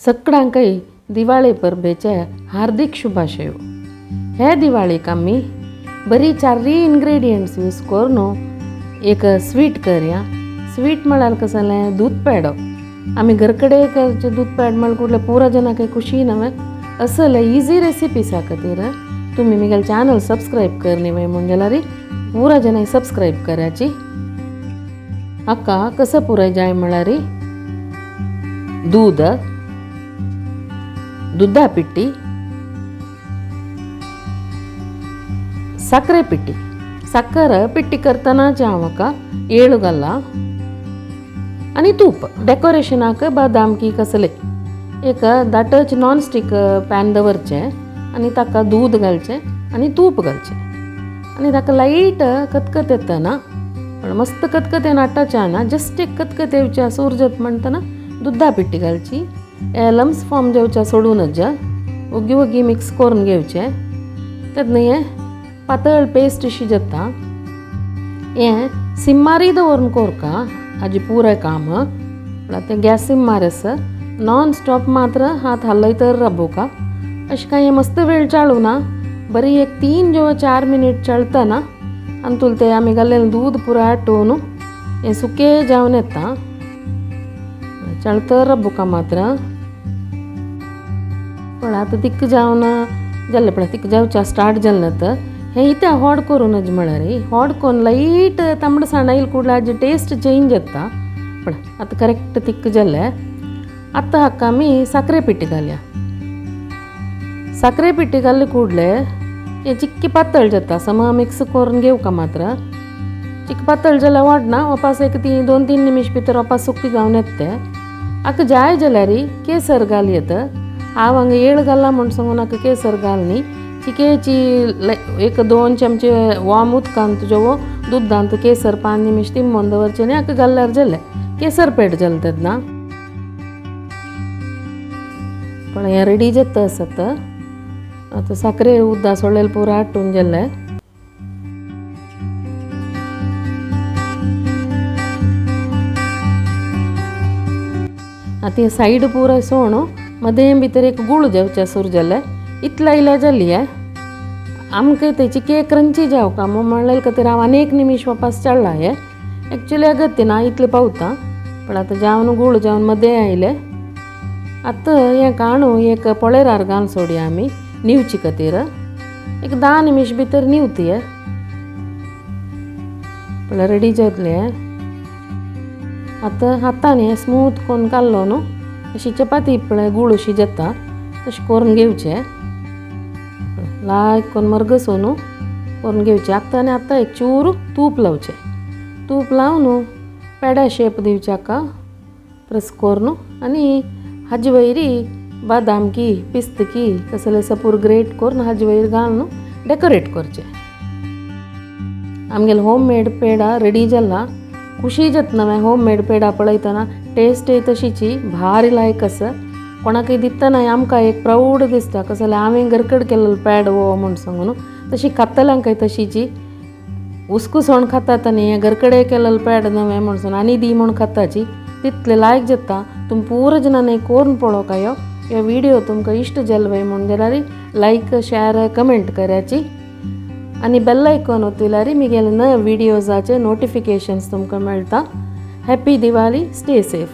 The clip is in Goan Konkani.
सगळ्यांकय दिवाळे परबेचे हार्दिक शुभाशयो. हे दिवाळीक आमी बरी चाररी इन्ग्रेडियंट्स यूज करून एक स्वीट करया. स्वीट म्हळ्यार कसलें जालें, दूद पेडो. आमी घरकडे करचे दूद पेड म्हळ्यार कुठले पुरा जनाक खुशी नव्हे. असले इजी रेसिपीसा खातीर तुमी म्हगेलें चॅनल सबस्क्रायब करनी वय म्हूण जाल्यार पुरा जनांक सबस्क्रायब कराची. हाका कसं पुराय जाय म्हळ्यार दूद, दुधा पिट्टी, साखरे पिट्टी. साखर पिट्टी करतनाच हांव हाका 7 घाला आनी तूप. डेकोरेशनाक बदाम की कसले एक दाटच नॉन स्टीक पॅन दवरचें आनी ताका दूद घालचें आनी तूप घालचें आनी ताका लायट कतकत येतना, पण मस्त कतकत येना आटाचें ना, जस्ट एक कतकत येवचें असो उरजत म्हणटना दुधा पिट्टी घालची. लम्स फॉर्म जेवच्या सोडूनच ओगी ओगी मिक्स करून घेवचें. तेन्ना हें पातळ पेस्ट अशी जाता. हें सिम्मारी दवरून कोरका हाजी पुराय काम. म्हळ्यार तें गॅस सिम्मार आसा, नॉन स्टॉप मात्र हात हालयतर राबोवका. अशें कांय हें मस्त वेळ चाळूना, बरी एक 3 जेव्हा 4 मिनीट चळतना आनी तुला तें आमी घाल्लेलें दूद पुराय आटोवन हें सुकें जावन येता. चळतर राबोवका मात्र. पण आतां तिक्क जावन जालें, पळय तिक्क जावच्या स्टार्ट जालें तर हें इतें हॉड करूनच म्हळ्यार हॉड करून लायट तांबडसाण आयल ಕೂಡಲೇ हाजी टेस्ट चेंज जाता. पळय आतां करेक्ट तिक्क जालें. आतां हाका आमी साखरे पिठी घालया. साखरे पिठी घाल्ले ಕೂಡಲೇ हें चिक्की पातळ जाता. समा मिक्स करून घेवका मात्र. चिक्की पातळ जाल्यार वाडना, वापास एक 2-3 निमिश भितर वापास सुकी जावन येता तें. हाका जाय जाल्यार केसर घाल येता. हांव हांगा 7 घाला म्हूण सांगून हाका केसर घाल न्ही. चिकेची 1-2 चमचे वॉर्म उदकांत तुज्या दुदांत केसर 5 निमिश तिंबोवन दवरचें न्ही, हाका घाल्यार जालें केसर पेट जालें तेन्ना. पण हें रेडी जाता आसत. आतां साखरे उदक सोडलेलें पुरो आटून जालें. आतां हें सायड पुराय सोण मदें भितर एक गुळ जावचें सुरू जालें. इतलें इल्लें जाली आमकां तेची केक क्रंची जावका म्हूण म्हणलें खातीर हांव आनी 1 निमिश वापास चडला. हें एक्चुली अगत्य ना इतलें पावता, पण आतां जावन गुळ जावन मदें आयलें. आतां हें काणू एक पळेरार घालून सोडया आमी निवची खातीर. एक 10 निमिश भितर निवती हें पळय रेडी जातलें. आतां हातान हें स्मूथ करून काडलो न्हू, अशी चपाती पळय गुळ अशी जाता तशें करून घेवचें. लायक करून मरगसो न्हू करून घेवचें. आतां आनी आतां एक चूर तूप लावचें. तूप लावन न्हू पेड्या शेप दिवचें हाका प्रेस करून आनी हाजे वयरी बादाम की पिस्त की कसले सपूर ग्रेट करून हाजे वयर घालून न्हू डेकोरेट करचें. आमगेलें होम मेड पेडा रेडी जाला. खुशी जाता नवें होम मेड पेडा पळयतना टेस्टय तशीची भारी लायक आसा. कोणाकय दितना आमकां एक प्रावड दिसता कसलें हांवें घरकड केल्लो पेड हो म्हूण सांगून. तशी खातल्यांकय तशीची उसकुसोण खातात आनी हें घरकडे केल्लो पेड नवें म्हूण सांगून आनी दी म्हूण खाताची तितलें लायक जाता. तुमी पुरो जणांनी करून पळोवंक यो. ह्यो व्हिडियो तुमकां इश्ट जालो वय म्हूण जाल्यार लायक शेअर कमेंट कराची आनी बेल आयकॉन ओतिल्यार म्हगेले नवे व्हिडियोजाचे नोटिफिकेशन्स तुमकां मेळटा. Happy Diwali, stay safe.